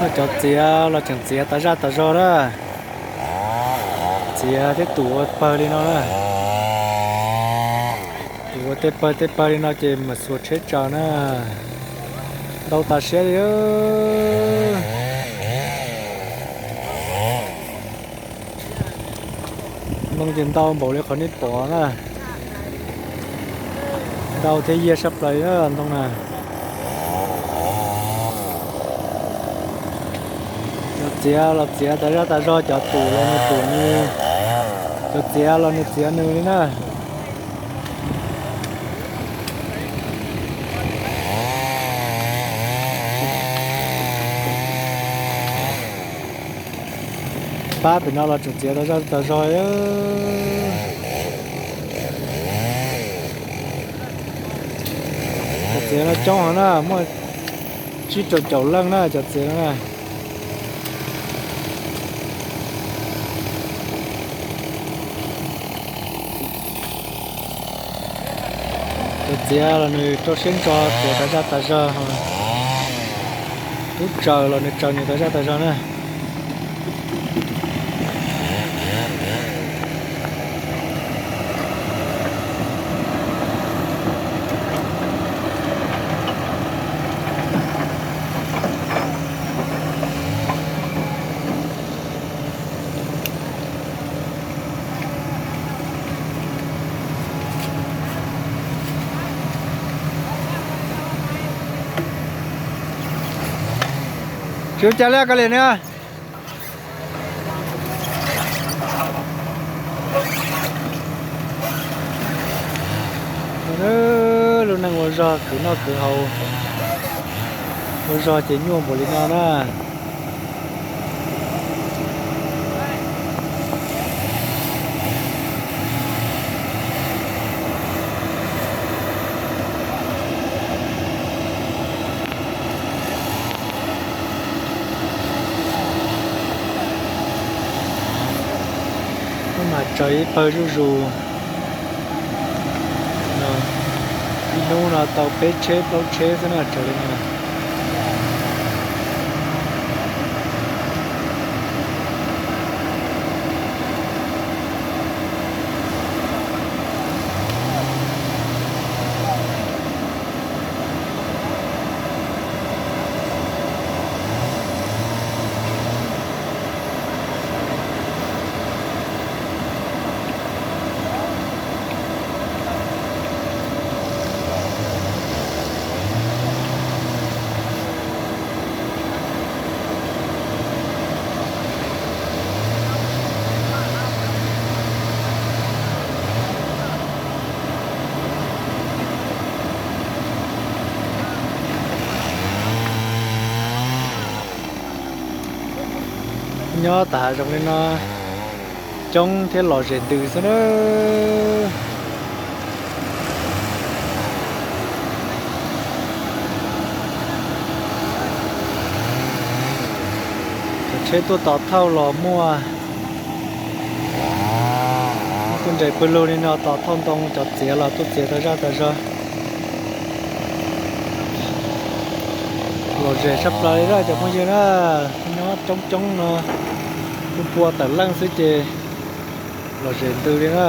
Cov txiav los tseem txiav tas zaj tas zog na. Txiav thiab tum ua pawg li no na. Tum ua tej pawg tej pawg li no ces mam xuas tsheb tsaws na. Ntau tas siab li. Ntoo ces ntau npaum li qhov nej pom na. Ntau thiab yiag sab plaws li na ntoo na. Cov txiav los txiav tas zaj tas zog, cov tum los nws tum nws, cov txiav los nws txiav nws li na. Pab pem no los tseem txiav tas zaj tas zog. Cov txiav no coob heev na, muaj tsib rau caum leej na cov txiav no na. Cov txiav los nws rau siab ntso txiav tas zaj tas zog, tub tsaws los nws tsaws nws tas zaj tas zog na. Tsis ua cas li koj li na. Lub neej ua zog khwv noj khwv haus, ua zog ces nyuaj npaum li no na. Wb mas tsaws ib pawg zuj zus, ib hnub no tau peb tsheb plaub tsheb xwb na tsaws li no. Nyob tom hav zoov li no coob thiab lom zem ntws xwb na. Cov tsheb tuaj tos thauj los muaj, tuaj nres pw lug li no tos thauj ntoo, cov txiav los tuaj txiav tas zaj tas zog. Lom zem tshaj plaws li na cov phooj ywg na. Nyob coob coob no, pua pua tawm leej xwb ces lom zem ntws li na.